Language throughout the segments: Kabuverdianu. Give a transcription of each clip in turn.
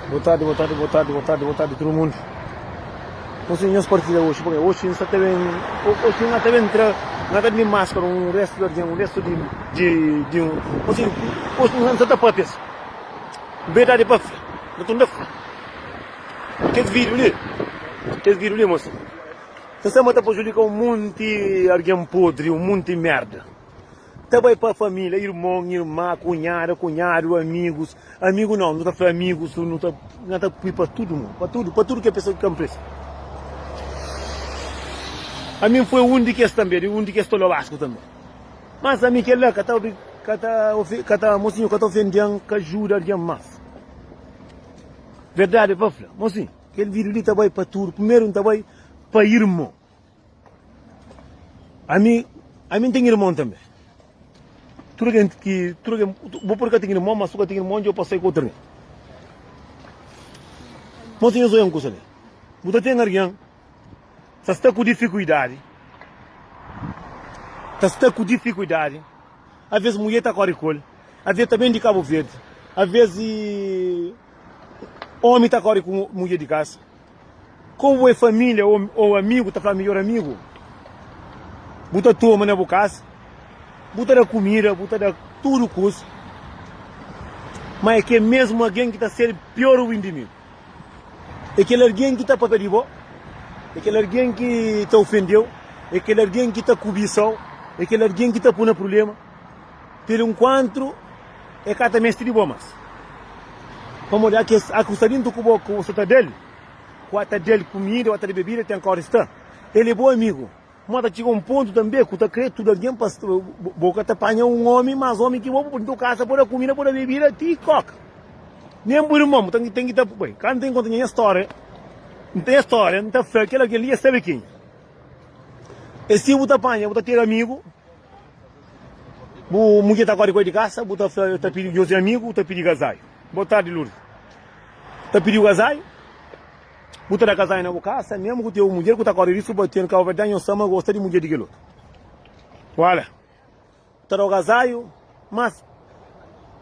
Boa tarde, boa tarde, boa tarde, boa tarde, boa tarde tudu mundu. Mosi nhos partilha oxi, porque oxi N sta ta ben, oxi N ta ben tra, N ta ben maskara un restu di algen, un restu di, di, di un, mosi, oxi N sta ta papia si. Verdadi pa fla, N ta fla. Kes vídiu li, kes vídiu li, mosi, N sta ma ta prejudika un monti algen podri, un monti merda. Ta bai pa família, irmon, irma, kunhada, kunhadu, amigus, amigu nau, nu ta fla amigus, nu ta, nu ta pui pa tudu mundu, pa tudu, pa tudu ke pesoa ki ka npresta. Ami N foi un di kes tanbe, di un di kes tolobasku tanbe. Mas ami kel-la ka ta, ka ta, ka ta, mosinhu, ka ta ofende-m, ka juda algen mas. Verdadi pa fla, mosinhu, kel vídiu li ta bai pa tudu, primeru N ta bai pa irmon. Ami, ami N ten irmon tanbe. Tudu algen ki, tudu algen, bo pode ka ten irmon, ma si bu ka ten irmon dja bu pasa ku otu algen. Mos nhos oia un kusa li, bu ta ten algen ta sta ku difikuidadi, ta sta ku difikuidadi, aves mudjer ta kori ku el, aves ta ben di Kabu Verdi, aves omi ta kori ku mudjer di kasa. Komu bo é família ô amigu, ta fla midjór amigu, bu ta toma na bu kasa, bu ta da kumida, bu ta da tudu kuza, má é kel mésmu algen ki ta ser piór inimigu. É kel algen ki ta pâpia di bo, é kel algen ki ta ofende-u, é kel algen ki ta kubisa-u, é kel algen ki ta pô na prubléma. Pur inkuantu, e ka ta meste di bo mas. Pamodi a kes a ku sta dintu ku bo, ku bo sta ta da-l, ku a ta da-l kumida, ku a ta da bebida, ten ka ora sta. El é bo amigu. Ma ta txiga un pontu tanbe ku ta kre tudu algen pa bo ka ta panha un omi mas omi ki bo, pa dintu kasa, pa da kumida, pa da bebida, ti koka. Nen bu irmon, bu ten ki ta bai. Kantu N konta nha storia, N ten storia, N ta fla kel algen li e sabe kenha. E si bu ta panha, bu ta ter amigu. Bu mudjer ta kori ku el di kasa, bu ta fla, ta pidi nhos é amigu, bu ta pidi gazaiu. Boa tardi Lourdes. Ta pidiu gazaiu, bu ta da gazaiu na bu kasa, mesmu ku teu mudjer ku ta kori risku pa ten kau pa da nhos sama gosta di mudjer di kel otu. Wala, ta dau gazaiu, mas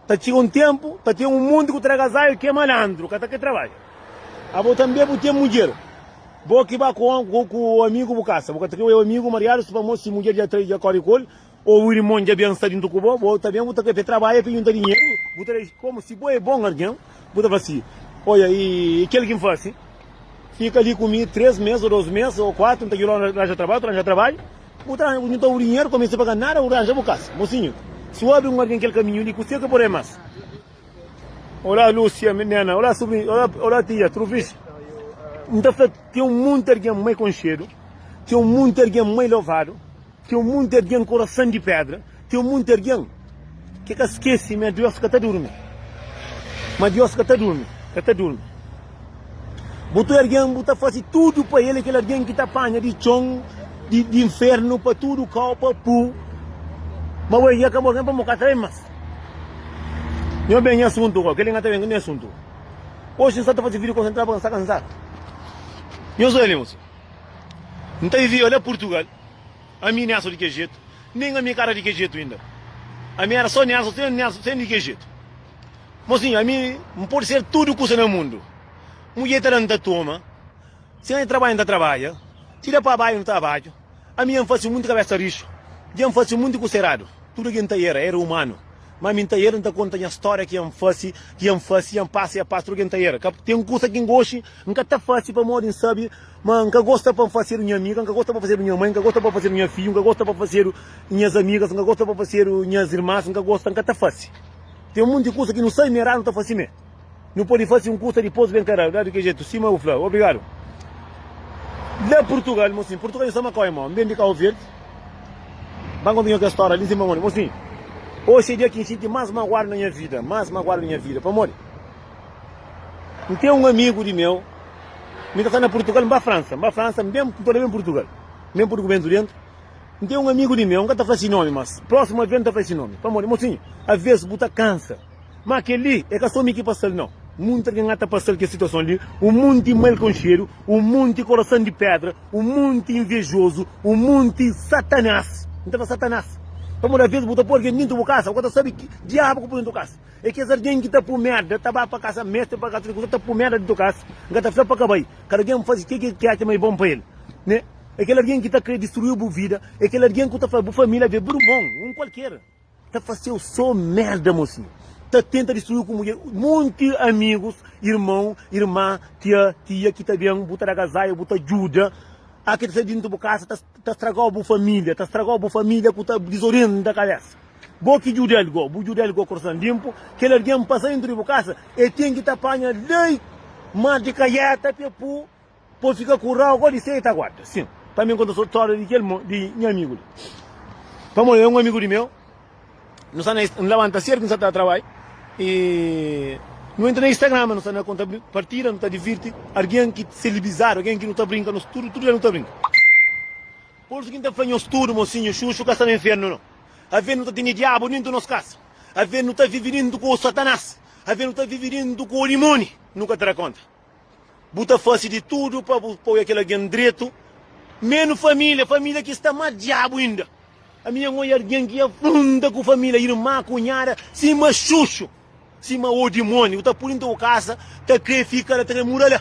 Ta txiga un tenpu, ta ten un monti ku tra gazaiu ki é malandru, ka ta kre trabadja. Abo tanbe bu ten mudjer, bo ki ba ku ku amigu bu kasa, bu ka ta kre oja amigu mariadu si pamo si mudjer dja trai dja kori ku el, o bu irmon dja ben sta dintu ku bo, bo ta ben bu ta kre pa e trabadja pa e junta dinheru, bu ta dexa komu si bo é bon algen, bu ta fla si, oja i kel ki N fasi, fika li ku mi 3 mes o 2 mes o 4, N ta djuda-u ranja trabadju, ta ranja trabadju. Bu ta bu junta bu dinheru, kumesa paga nada, bu ranja bu kasa. Mosinhu, si bu abri un algen kel kaminhu li, kuse ke pode mas? Olá Lúcia, nena, olá sobrinhu, olá, olá tia, tudu fixi? N ta fla, ten un monti algen mai konxedu, ten un monti algen mai lovadu, ten un monti algen korasan di pedra, ten un monti algen Ke ka skese ma Deus ka ta durmi. Ma Deus ka ta durmi, ka ta durmi. Bu ta algen, bu ta fase tudu pa el, é kel algen ki ta panha di txon di, di infernu pa tudu kau pa pu. Ma bo ya ka bo algen pa mo ka ta ben mas. Nho ben nha asuntu go, kel-li nha ta ben nha asuntu. Oxi N sta ta fase vídiu konsentradu pa N sta kansadu. Nhos oja li, mosi. N ta vivia la Purtugal. Ami Nelson di ke jetu? Nen ami ka era di ke jetu inda. Ami era so Nelson, sen Nelson, sen di ke jetu. Mosinhu, ami N pode ser tudu kusa na mundu. Mudjer ta da N ta toma, si N trabadja N ta trabadja, si da pa badju N ta badju. Ami dja N fase munti kabesa rixu, dja N fase munti kusa eradu. Tudu algen ta era, era umanu. Ma ami N ta era, N ta konta nha stória ki N fase, ki N fase, dja N pasa, dja pasa, tudu algen ta era. Ka ten kusa ki N goxi N ka ta fase pamodi N sabe Ma N ka gosta pa N fasedu nha amiga, N ka gosta pa fasedu nha mãe, N ka gosta pa fasedu nha fidju, N ka gosta pa fasedu nhas amigas, N ka gosta pa fasedu nhas irmas, N ka gosta, N ka ta fase. Ten munti kusa ki nu sabe ma é eradu, nu ta fase mê. Nu pode fase un kusa dipôs ben ka eradu, da di ki jetu, sima bu fla. Obrigadu. La Purtugal, mosinhu, Purtugal nhu sta ma kau é mau. N ben di Kau Verdi, ba N konta nho kel stória li, N sinba modi, mosinhu, oxi é dia ki N xinti más maguadu na nha vida, más maguadu na nha vida. Pamodi? N ten un amigu di meu. Mi ta sta na Purtugal, N ba Fransa, N ba Fransa, N ben, N torna ben Purtugal, N ben pui dukumentu dentu. N ten un amigu di meu, N ka ta fla si nomi, mas prósimu aves N ta fla si nomi. Pamodi, mosinhu, aves bu ta kansa. Má kel-li é ka sô mi ki pasa-l, nau. Munti algen ata pasa-l kel situason li, un munti mal konxedu, un munti korason di pédra, un munti invejozu, un munti satanás. N ta fla satanás. Pamodi aves bu ta poi algen dintu bu kasa, bu ka ta sabe ki diabu ku poi dintu kasa. É kes algen ki ta pui merda, ta ba pa kasa mestre, pa kasa di kuza, ta pui merda dintu kasa. N ka ta fla pa ka bai. Kada algen faze ke ki el atxa ma é bon pa el, ne? É kel algen ki ta kre distruiu bu vida, é kel algen ku ta fla bu familia, aves bu irmon, un kualker. Ta faseu so merda mosinhu. Ta tenta distruiu ku mudjer. Monti amigus, irmon, irma, tia, tia ki ta ben, bu ta da gazaiu, bu ta djuda. A ki ta sai dintu bu kasa ta ta stragau bu familia, ta stragau bu familia ku ta dizorienta kabesa. Bo ki djudal go, bu djudal go korson limpu, kel algen pasa dintu di bu kasa, e ten ki ta panha lei mar di kaieta pe pu Po fika ku rau go di se e ta guarda. Sin, pa mi N konta stória di kel di nha amigu li. Pamodi el é un amigu di meu, nu sta na N labanta sedu ki nu sta ta trabadja i nu entra na Instagram, nu sta na konta partida, nu ta divirti, algen ki selibizadu, algen ki nu ta brinka, nos tudu, tudu dia nu ta brinka. Pur isu ki N ta fla nhos tudu, mosinhu, xuxu ka sta na infernu no. Aves nu ta tene diabu dentu nos kasa, aves nu ta vivi dentu ku satanas, aves nu ta vivi dentu ku dimoni, nu ka ta da konta. Bu ta fase di tudu pa bu poi kel algen dretu, menu família, família ki sta más diabu inda. Ami N oja algen ki afronta ku família, irma, kunhada, sima xuxu, sima o dimóniu. Bu ta pui dintu bu kasa, ta kre fika la, ta kre mura la,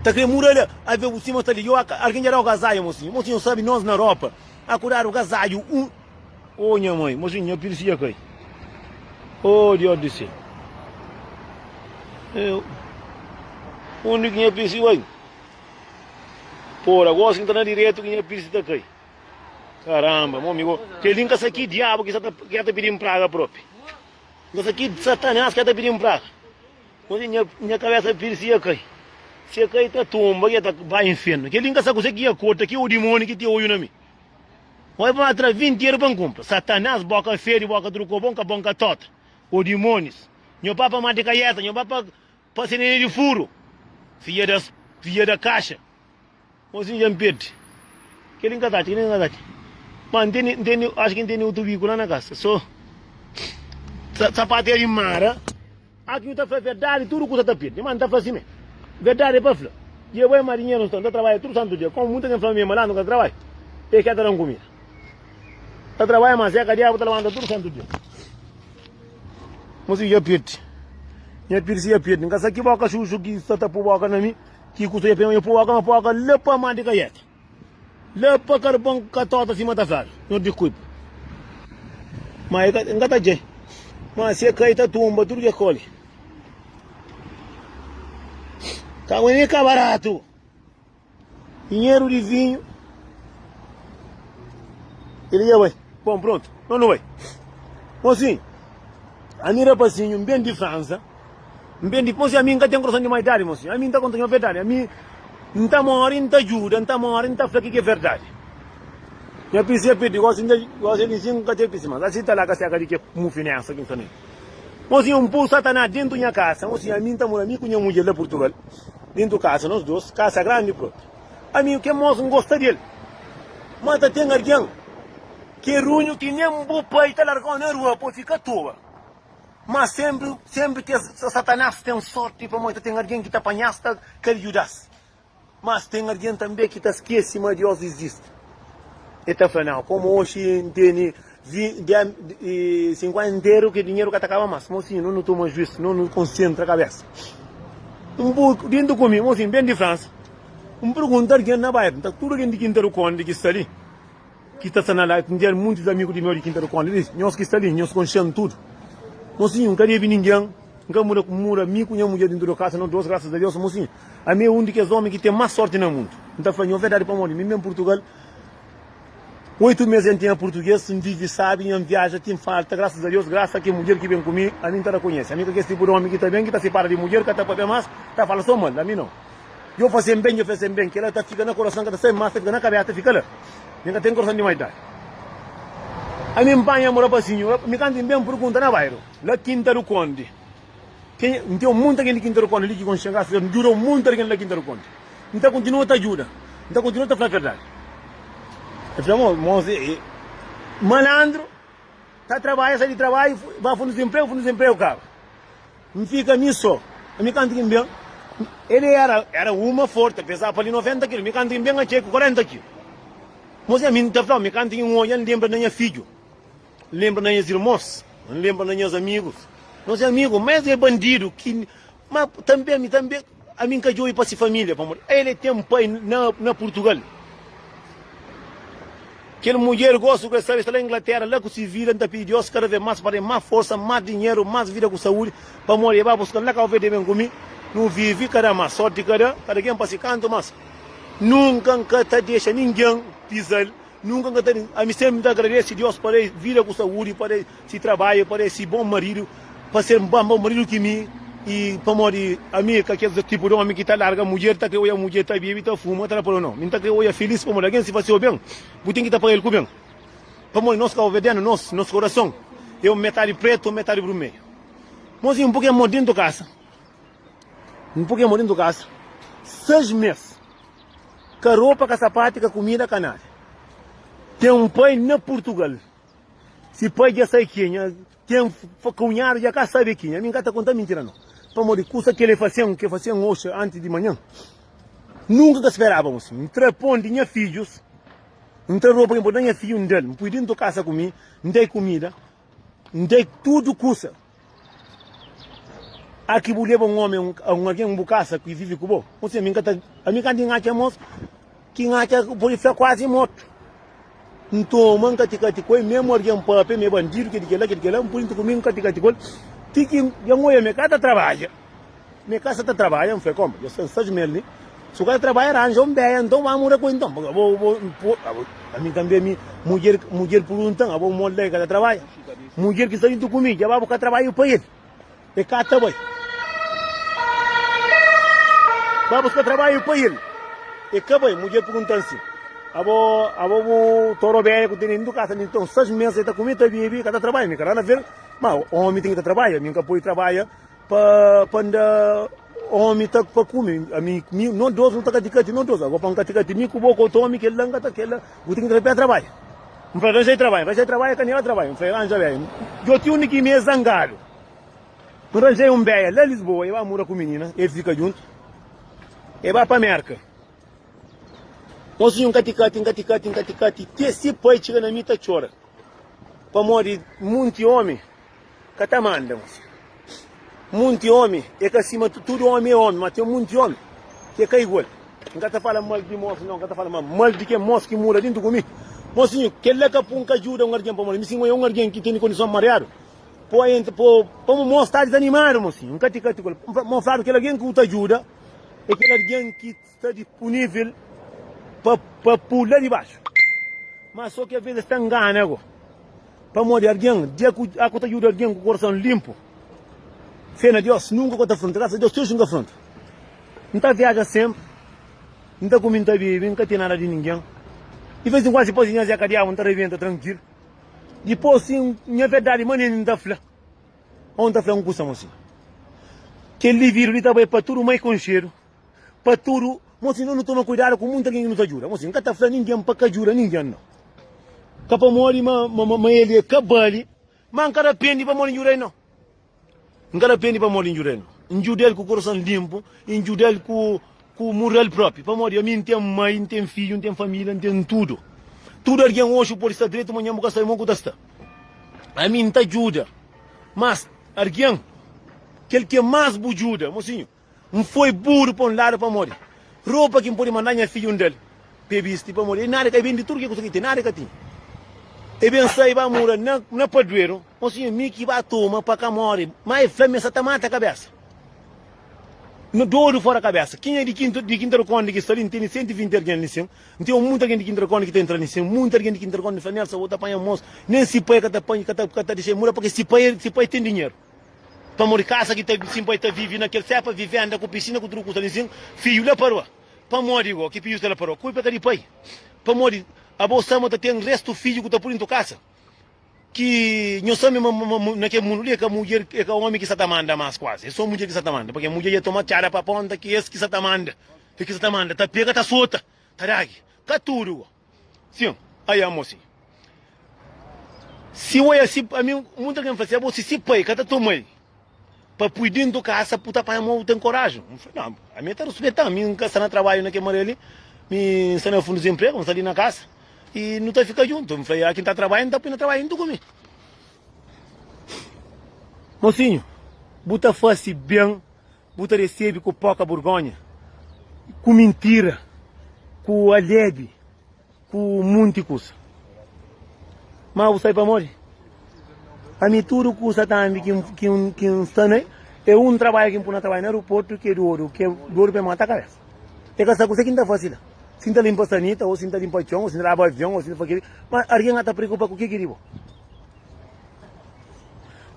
ta kre mura la. Ave bu sima sta li, yo algen dja dau gazadju, mosinhu. Mosinhu sabi nos na Europa, akudadu gazadju un. Oh nha mãe, mosinhu, nha pirsi dja kai. Oh Dios di sel. Eu, undi ki nha pirsi bai? Pora, gosi ki nta na diretu ki nha pirsi ta kai. Karamba, mo amigo, kel-li nka sa ki diabu ki sa ta, ki ta pidi-m praga propi. Nka sa ki satanás ki ta pidi-m praga. Mosinhu, nha, nha kabesa pirsi dja kai. Si e kai ta tumba, ki ta bai infernu. Kel-li nka sa kuse ki ya korta, ki o dimoni ki te oiu na mi. Oi pa tra 20 euro pa N kunpra. Satanás, boka fedi, boka tudu kobon, ka bon ka tota. Ô dimonis! Nho ba pa mar di kaieta, nho ba pa pa senene di furu, fia da fia da kaxa. Mosinhu dja N perdi. Kel-li N ka ta atxa, kel-li N ka ta atxa. Ma N tene, N tene, axu ki N tene otu biku la na kasa. So sapatu é di mara. Aki nu ta fla verdadi tudu kusa ta pirdi, ma N ta fla simé, verdadi é pa fla. Dja bai ma dinheru nton, N ta trabadja tudu santu dia, komu munta gen fla mi é malandru N ka ta trabadja, e ke ta dan kumida. Ta trabadja ma seka diabu ta labanta tudu santu dia. Mosi dja pirdi, nha pirsi dja pirdi, N ka sa ki boka xuxu ki sta ta pu boka na mi, ki kusa dja pega nha pu boka, ma poka la pa ma di kaieta. La pa karbon ka tota sima ta fladu, nhos diskulpa. Ma e ka, N ka ta dje. Ma si e kai ta tumba tudu ke koli. Ka e ka baratu. Dinheru di vinhu. Ele dja bai. Bom, pronto. Nós nu bai. Mocinho, ami rapazinho, N ben di Fransa. N ben di, mocinho, ami N ka ten korason di maidadi, mocinho. Ami N ta konta nho verdadi. Ami N ta mori, N ta djuda, N ta mori, N ta fla ke ki é verdadi. Nha pisi ya pirdi, gosi N ta, gosi li sin N ka ten pisi mas. Asi ta la ka seka di ke mufinensa ki N sta nel. Mocinho, N pui Satanás dentu nha kasa, mocinho, ami N ta mora, mi ku nha mudjer la Purtugal, dentu kasa, nos dos, kasa grandi propi. Ami, ke mos N gosta del, ma ta ten algen ki é runhu ki nen bu pai ta largau na rua pa fika toa. Ma senpri, senpri kes Satanás ten sorti pamodi ta ten algen ki ta panha-s ta ka djuda-s. Mas ten algen tanbê ki ta skese ma Deus izisti. El ta fla, Nau, komu oxi N tene 50 eru, ki dinheru ka ta kaba mas. Mosinhu, no nu toma juis, no nu konsentra kabesa. Un poku dentu ku mi, mosinhu, ben di Fransa, N pergunta algen na bairu, N ta tudu algen di Kinta du Konde ki sta li, ki ta sta na live, N ten muntis amigu di meu di Kinta du Konde li, nhos ki sta li, nhos konxe-m tudu. Mosinhu, N ka debe ningen. N ka muda ku muda mi ku nha mudjer dintu do kasa, no dos, grasas a Deus, mosinhu. Ami é un di kes omi ki ten mas sorti na mundu. N ta fla nho verdadi pamodi mi ben Purtugal 8 mes N tinha purtuges, N vivi sabi, N viaja ti N falta, grasas a Deus, grasas a ke mudjer ki ben ku mi, ami N ta rakonhese. Ami ka kes tipu di omi ki ta ben ki ta sipara di mudjer, ka ta papia mas, ta fala so mal, ami nau. Djo fasen ben, djo fesen ben, kila ta fika na korason, ka ta sai mas, ta fika na kabesa, ta fika la. Mi ka ten korason di maidadi. Ami N panha mo rapasinhu, mi kantu N ben purgunta na bairu. La Kinta do Konde. Kenha, N ten monti algen di Kinta do Konde li ki konxe-m, grasas a Deus, N djuda un monti algen la Kinta do Konde. N ta kontinua ta djuda, N ta kontinua ta fla verdadi. El fla, Mo, mos e malandru, ta trabadja, sai di trabadju, ba fundu dizenpregu, fundu dizenpregu kaba. N fika mi so. Ami kantu ki N ben, el era, era uma forti, pesaba pa li 90 kilu, mi kantu ki N ben, atxei ku 40 kilu. Mos, ami N ta fla, mi kantu ki N odja, N lenbra na nha fidju. N lenbra na nhas irmons, N lenbra na nhas amigus. Nos é amigu, má es é bandidu ki. Má tanbê ami tanbê, ami N ka djobe pa se família, pamodi el é ten pai na na Purtugal. Kel mudjer gosi ku el sabe sta la Inglatéra, la ku se vida. N ta pidi Deus kada vês más pa da-l más forsa, más dinheru, más vida ku saúdi, pamodi el ba buska-m la Kabu Verdi, el ben ku mi, nu vive kada más sórti kada kada ken pa se kantu. Mas nunka N ka ta dexa ningen piza-l. Nunka N ka ta Ami senpri N ta agradese Deus pa da-i vida ku saúdi, pa da-i si trabadju, pa da-i si bon maridu, pa ser más bon maridu ki mi. I pamodi ami é ka kes tipu di ómi ki ta larga mudjer, ta krê odja mudjer ta bebe, ta fuma, ta da pa No, mi N ta krê odja filís pamodi algen si fase-u ben, bu ten ki ta paga-l ku ben. Pamodi nos kabuverdianu, nos, nos korason é un metadi prétu, un metadi brumedju. Mosinhu, N poi kel mô déntu kasa, N poi kel mô déntu kasa seis mês. Ka ropa, ka sapatu, ka kumida, ka nada. Ten un pai na Purtugal. Si pai dja sai kenha, ten kunhadu dja ka sabe kenha. Mi N ka ta konta mintira no. Pamodi kusa ki el fasen, ki el fasen oxi antis di manhan, nunka N ka speraba un si. N tra pon di nha fidjus, N tra ropa ki N poi na nha fidju N da-l, N pui dintu kasa ku mi, N da-i kumida. N da-i tudu kusa. A ki bu leba un omi, un algen un bu kasa ki vivi ku bo? Mon sinhor, mi N ka ta, ami kantu N atxa mos, ki N atxa pode fla kuazi mortu. N toma, N kati-kati ku el, mesmu algen papia mi é bandidu, ke di kela, ke di kela, N pudi nta ku mi, N kati-kati ku el, ti ki dja N oia mi ka ta trabadja. Mi ka sa ta trabadja, N fla, Koma, dja sta N sta jumel li, si bu ka ta trabadja, ranja un beia, nton ba muda ku el, nton, abo, bo, bo, abo, ami tanbe, mi, mudjer, mudjer purguntan, abo molda e ka ta trabadja? Mudjer ki sta djuntu ku mi, dja ba buska trabadju pa el, e ka ta bai. Ba buska trabadju pa el, e ka bai. Mudjer purguntan si, Abo, abo bu toro beia ku tene dintu kasa, nton, sais mes e ta kume, ta bebe, e ka ta trabadja, mi ka da na ver, ma omi ten ki ta trabadja, mi N ka pudi trabadja. Pa pa nda omi ta pa kume ami mi no dos no ta kati kati no dos ago pa nkati kati mi ku bo ku otu omi kela nka ta kela bu ten ki tra trabadja N fla ranja trabadja ranja trabadja ka nega trabadja N fla ranja beia djo ti undi ki mi e zangadu N ranjai un beia la Lisboa e ba mura ku minina e fika djuntu e ba pa Merka Mosinhu nkati kati nkati kati nkati kati te si pai txiga na mi ta txora pamodi munti omi Ka ta manda mos. Munti omi e ka sima tudu omi e omi, ma ten munti omi ki e ka igual. N ka ta fala mal di mos nau, n ka ta fala mal mal di ke mos ki mura dintu ku mi. Mosinhu, kel-la ka pun ka djuda un argen pamodi mi si N oja un argen ki tene kondison mariadu, po entra, po, pamo mos sta dizanimadu, mosinhu. N ka ti ka ti ku el. Mo fladu kel argen ki bu ta djuda e kel argen ki sta dispunivel pa pa pul la di baxu. Ma so ki aves es ta ngana go. Pamodi algen, dia ku a ku ta djuda algen ku korason linpu, fé na Deus, nunka ku ta afronta. Grasas a Deus, ti oji N ka afronta. N ta viaja senpri, N ta kume, N ta bebe, N ka ten nada di ningen. Di vez en kuandu, si pode nha Zé Kadiabu, N ta rebenta trankilu. Dipôs, si nha verdadi manenti N ta fla, ô N ta fla un kusa mosinhu. Kel lividu li ta bai pa tudu mai konxedu. Pa tudu, mosi no nu toma kuidadu ku munti algen ki nu ta djuda. Mosi, N ka ta fla ningen pa ka djuda ningen no. Ka pamodi ma ma ma el e ka bali, ma N ka rapendi pamodi N djuda-l no. N ka rapendi pamodi N djuda-l no. N djuda-l ku kurason linpu i N djuda-l ku ku mural propi. Pamodi ami N ten mai, N ten fidju, N ten familia, N ten tudu. Tudu algen oxi pode sta dretu, manhan bu ka sabe mo ku ta sta. Ami N ta djuda, mas algen kel ki mas bu djuda, mosinhu. N foi buru pa un ladu pamodi ropa ki N pode manda nha fidju N da-l pa e bisti pamodi e nada ka e bende tudu ke kusa ki ten nada e ka tinha e ben sai ba mura na na padueru o sinhor mi ki ba toma pa ka more ma e fla ma e sa ta mata kabesa no dodu fora kabesa kenha di kinta di kinta do konde ki sta li N tene 120 algen li sin N ten munti algen di kinta do konde ki ta entra li sin munti algen di kinta do konde fla Nelson bo ta panha mos nen si pai ka ta panha ka ta ka ta dexa e mura pake si pai si pai ten dinheru. Pamodi kasa ki ta sin pai ta vivi na kel sepa, vivenda ku pisina ku tudu kusa li sin, fiju la parua. Pamodi go ki fiju sta la parua? Kulpa ka di pai. Pamodi abo sama ta ten restu fiju ku ta pui dintu kasa. Ki nho sabe ma na kel mundu li e ka mudjer e ka omi ki sa ta manda mas kuazi, e so mudjer ki sa ta manda. Pake mudjer dja toma txada pa ponta ki es ki sa ta manda, e ki sa ta manda, ta pega ta sota, ta dagi. Ka tudu go. Sin, ai amo si. Si oia si, ami munta algen fla si, abo si si pai ka ta tomai pa pui dentu kasa pu ta panha mo bu ten koraju. N fla, não, ami e ta ruspetan, ami N ka sta na trabadju na kel maré li, mi N sta na fundu di npregu, N sta li na kasa i nu ta fika djuntu. N fla, ya ki N ta trabadja, N ta pui na trabadju djuntu ku mi. Mosinhu, bu ta fase ben, bu ta resebe ku poka burgonha, ku mintira, ku alebi, ku munti kusa. Má bu sabe pamodi? Ami tudu kusa tambi ki ki ki N sta na é un trabadju ki N pui na trabadja na aeroportu ki é dodu, ki é dodu pa e mata kabesa. E ka sabe kuse ki N ta fase la. Si N ta limpa sanita, o si N ta limpa txon, o si N ta laba avion, o si N ta fase kili. Ma algen ka ta preokupa ku ke ki di bo.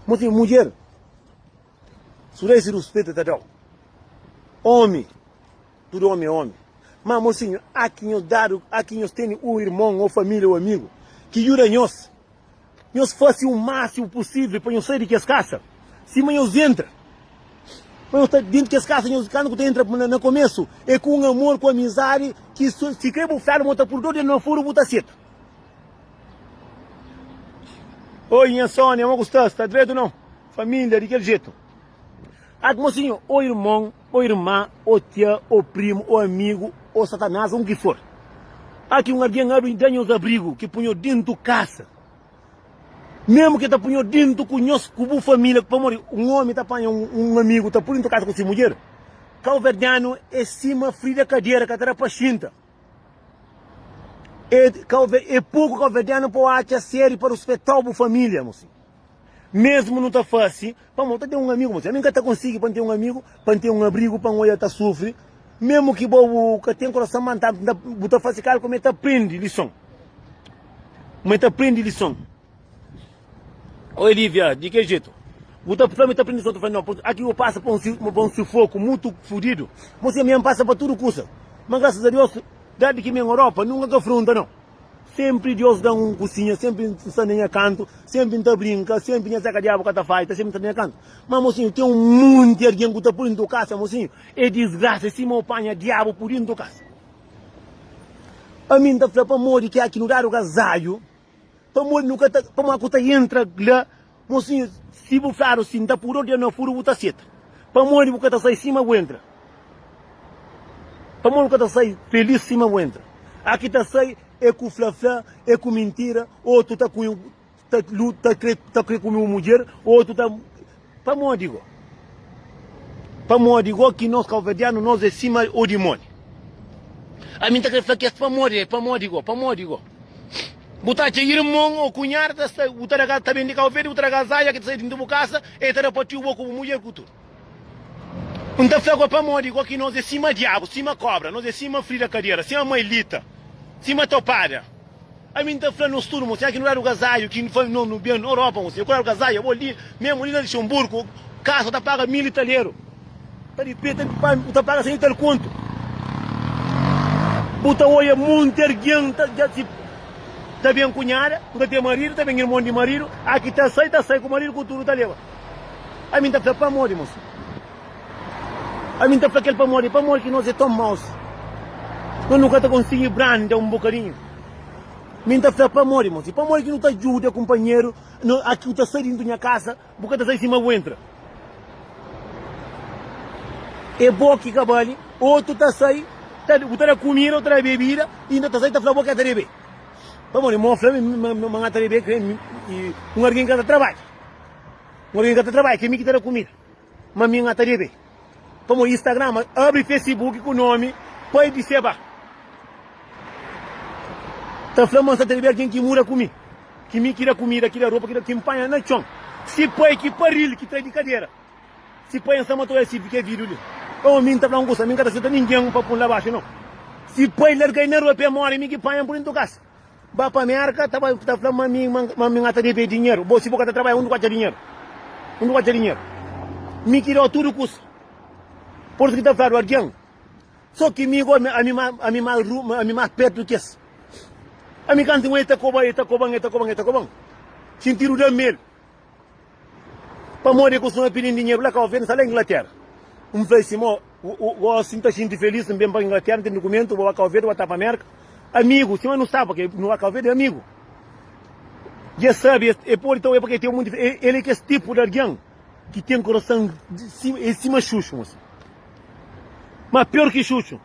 Mosi, mudjer, su da esi ruspetu e ta dau. Omi, tudu omi é omi. Ma mosinhu, a ki nhos dadu, a ki nhos tene un irmon o familia o amigu ki djuda nhos, nhos fase u masimu pusivli pa nhos sai di kes kasa sima nhos entra. Pa nhos sta dentu kes kasa, nhos kantu ku ta entra na komesu é ku un amor, ku amizadi ki si kre bu fladu ma bu ta purdoa di na furu bu ta seta. Oi nha Sonia, mo ku sta? Sta dretu nau? Familia di kel jetu. Ak mosinhu, o irmon, o irma, o tia, o primu, o amigu, o satanás, un ki for. Aki un algen abri da nhos abrigu ki pui nhos dentu kasa. Mesmu ki ta pui nhos dentu ku nhos, ku bu familia, pamodi un omi ta panha un amigu ta pui dentu kasa ku si mudjer. Kauverdianu é sima frida kadera ka ta da pa xinta. É, é poku kauverdianu pa atxa sériu pa ruspetau bu familia, mosinhu. Mesmu nu ta fase, pamodi ta ten un amigu, mosinhu. Ami N ka ta konsigi pa N ten un amigu, pa N ten un abrigu, pa N oja ta sufri. Mesmu ki bo bu ka ten korason, ma bu ta fase kalku, ma e ta prende lison. Ma e ta prende lison. Oi Lívia, di ke jetu? Bu ta fla ma e ta prende lison, ta fla no, aki bu pasa pa un sufoku mutu fudidu. Mosinhu, ami N pasa pa tudu kusa, ma grasas a Deus, dadi ki mi N Europa, nunka N ka frunta no. Sempri Deus dan un kusinha, sempri N sta na nha kantu, sempri N ta brinka, sempri nha Zeka Diabu ka ta faita, sempri N sta na nha kantu. Ma mosinhu, ten un monti algen ku ta pui ntu kasa, mosinhu, é disgrasa, é sima u panha diabu pui dintu kasa. Ami N ta fla pamodi ki aki nu dadu gazadju, pamodi nu ka ta, pamodi ku ta entra la, mosinhu, si bu fladu si N ta pui rodia na furu bu ta seta, pamodi bu ka ta sai sima bu entra. Pamodi bu ka ta sai felis sima bu entra? Aki ta sai é ku fla-fla, é ku mintira, otu ta ku ta ta kre ta kre kume un mudjer, otu ta Pamodi go? Pamodi go ki nos kauverdianu nos é sima o dimoni? Ami N ta kre fla kes pamodi é pamodi go, pamodi go? Bu ta atxa irmon o kunhada ta sta bu ta da ta ben di Kau Verdi bu ta da gazaia ki ta sai dintu bu kasa e ta da pa tiu bo ku bu mudjer ku tudu. N ta fla go pamodi go ki nos é sima diabu, sima kobra, nos é sima frida kadera, sima mailita, sima topada. Ami N ta fla nos tudu, mosinha, ki nu dadu gazaiu, ki nu no nu ben Europa, mosinha, ku dadu gazaiu, abo li, mesmu li na Luxemburgo, kasa ta paga mil italeru, ta di pe, ta bu ta paga sen ital kontu. Bu ta oia monti argen ta dja si ta ben kunhada, ku ta ten maridu, ta ben irmon di maridu, aki ta sai, ta sai ku maridu ku tudu ta leba. Ami N ta fla pamodi, mosinha? Ami N ta fla kel pamodi, pamodi ki nos é ton maus, nos nu ka ta konsigi branda un bokadinhu. Mi N ta fla pamodi, mosi, pamodi ki nu ta djuda kunpanheru, no, aki bu ta sai dintu nha kasa, bu ka ta sai sima bu entra. É bo ki ka bali, otu ta sai, ta, bu ta da kumida, bu ta da bebida, inda ta sai ta fla bo ka ta debe. Pamodi, mo fla ma ma N ta debe, un algen ka ta trabadja. Un algen ka ta trabadja, ke mi ki ta da kumida. Ma mi N ta debe. Pamodi Instagram abri Facebook ku nomi Pai di Seba. Ta fla ma N sa ta debe algen ki muda ku mi. Ki mi ki da kumida, ki da ropa, ki da ki N panha na txon. Si pai ki paril ki trai di kadera. Si pai N sta ma ta oja si ke video li. Pamodi mi N ta fla un kusa, mi N ka ta seta ningen pa pun la baxu nau. Si pai largai na rua pa e more, mi ki panha N pui dentu kasa. Ba pa Merka ta bai ta fla ma mi ma mi ta debe dinheru. Bo si bo ka ta trabadja undi ku atxa dinheru? Undi ku atxa dinheru? Mi ki dau tudu kusa. Por isu ki ta fladu algen so ki mi go ami ma ami ma ami mas pertu ki es. Ami kantu un e ta koba e ta koban e ta koban e ta koban. Sintidu da mel. Pamodi e kustuma pidi-m dinheru la Kau Verdi, N sta la Inglatera. N fla-i si, Mo, gosi N ta xinti felis, N ben pa Inglatera, N ten dukumentu, bo ba Kau Verdi, bo ta pa Merka. Amigu, sima nu sta, pake nu ba Kau Verdi, amigu. Dja sabe, e pode ta oia pake e ten munti, el e kes tipu di algen ki ten korasan e sima xuxu, mosi. Ma pior ki xuxu,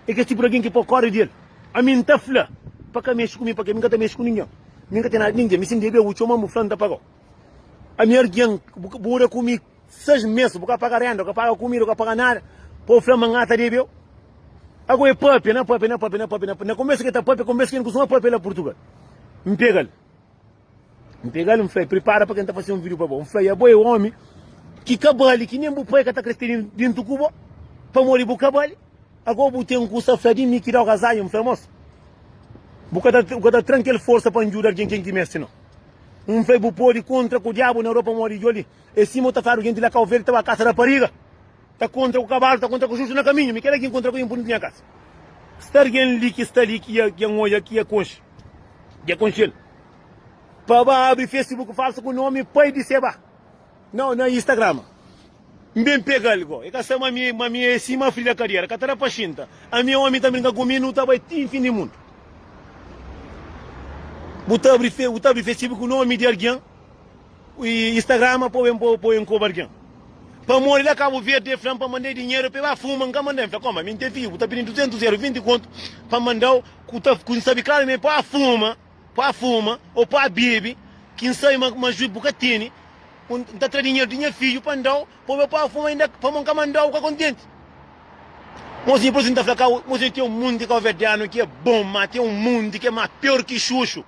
e kes tipu di algen ki po kore di el. Ami N ta fla pa ka mexe ku mi, pake mi N ka ta mexe ku ningen. Mi N ka ten nada di ningen. Mi si N debe-u, txoma-m, bu fla, N ta paga-u. Ami argen bu muda ku mi 6 mes, bu ka paga renda, bu ka paga kumida, bu ka paga nada, pa bu fla ma N ta debe-u? Ago e papia, na papia, na papia, na papia, na papia. Na komesu ke ta papia, komesu ke N kustuma papia la Purtugal. N pega-l. N pega-l, N fla-l, pripara pa ke N ta fase un video pa bo. N fla-l, abo e omi ki ka bali, ki nen bu pai ka ta kreste dintu ku bo, pamodi bu ka bali. Ago bu ten kusa fla di mi ki da-u gazadju? N fla, mos, bu ka ta, bu ka ta tra-m kel forsa pa N djuda algen ken ki meste, no. N fla, bu pode kontra ku diabu na rua pamodi djo li é sima u ta fladu genti la Kau Verdi ta ba kasa rapariga, ta kontra ku kabalu, ta kontra ku xuxu na kaminhu. Mi kela ki N kontra ku el, N pudi nha kasa. Sta algen li ki sta li ki ya N odja ki ya konxe, dja konxe-l. Pa ba abri Facebook falsu ku nomi pai di Seba. Nau, na Instagram. N ben pega-l go. E ka sa ma mi, ma mi é sima Frida Kadiera, ka ta da pa xinta. Ami omi ta brinka ku mi, nu ta bai ti fin di mundu. Bu ta abri fe, bu ta abri Facebook ku nomi di algen i Instagram pa ben pa ben koba algen. Pamodi la Kabu Verdi e fla-m pa mandai dinheru pa e ba fuma, N ka manda-i. N fla, koma, mi N ten fidju, bu ta pidi-m 200 eru, 20 kontu pa manda-u, ku ta, ku N sabe klaru ma e pa fuma. Pa fuma ô pa bebe, ki N sabe ma ma juiz bu ka tene, N ta tra dinheru di nha fidju pa N da-u pa bu pa fuma inda pamo N ka manda-u bu ka kontenti. Mosinhu por isu N ta fla kau, mosinhu ten un munti kauverdianu ki é bon, ma ten un munti ki é ma pior ki xuxu,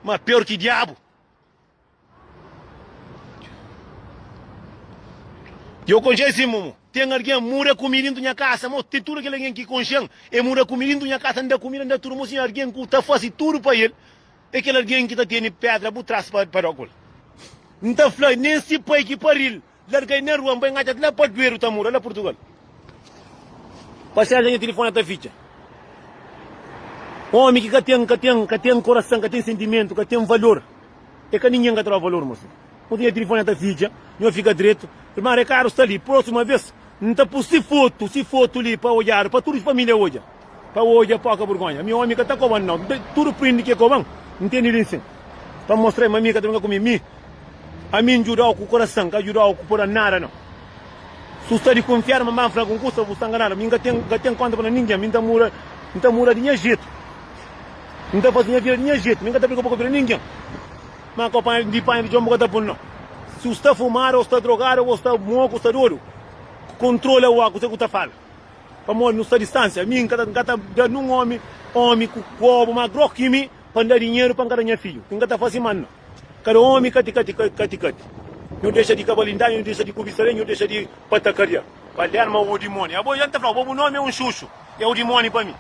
ma pior ki diabu. Yo konxe si momo ten algen muda ku mi dintu nha kasa mo ten tudu kel algen ki konxen e muda ku mi dintu nha kasa nda kumida nda tudu mo si algen ku ta fasi tudu pa el e kel algen ki ta tene pedra bu tras pa da ku el nta fla nen si pai ki paril Largai na rua, N bai ngatxa la pa Dueru ta mura la Purtugal. Pasiensia nha tilifoni ta fitxa. Omi ki ka ten, ka ten, ka ten korasan, ka ten sentimentu, ka ten valor. E ka ningen ka ta da valor mosi. Mosi nha tilifoni ta fitxa, nho fika dretu. Irma rekadu sta li, prosima ves N ta pus si fotu, si fotu li pa odjadu, pa tudu familia odja. Pa odja poka burgonha. Mi omi ka ta koban nau. Tudu prindi ki e koban, N tene li nsin. Pa mostra-i ma mi ka ta brinka ku mi. Mi, ami N djudau ku korasan, N ka djudau ku poda nada nau. Si bu sta di kunfiadu ma N ba fla algun kusa, bu sta nganadu. Mi N ka ten, N ka ten konta pa na ningen. Mi N ta muda, N ta muda di nha jetu. N ta fasi nha vida di nha jetu. Mi N ka ta brinka pa vida di ningen. Ma ka panha di panha di txon bu ka ta pun nau. Si bu sta fumadu, o sta drogadu, o sta moku, o sta dodu, kontrola wak kuse ku ta fala. Pamodi nu sta distansia, mi N ka ta, N ka ta da nun omi, omi ku kobu ma grok ki mi, pa N da dinheru pa N ka da nha fidju. N ka ta fasi mal, no. Kada omi kati kati kati kati. Nhu dexa di kabalindadi, nhu dexa di kubisaria, nhu dexa di patakaria. Palerma o dimoni. Abo, N ta flau, bo bu nomi é un xuxu, é o dimoni pa mi.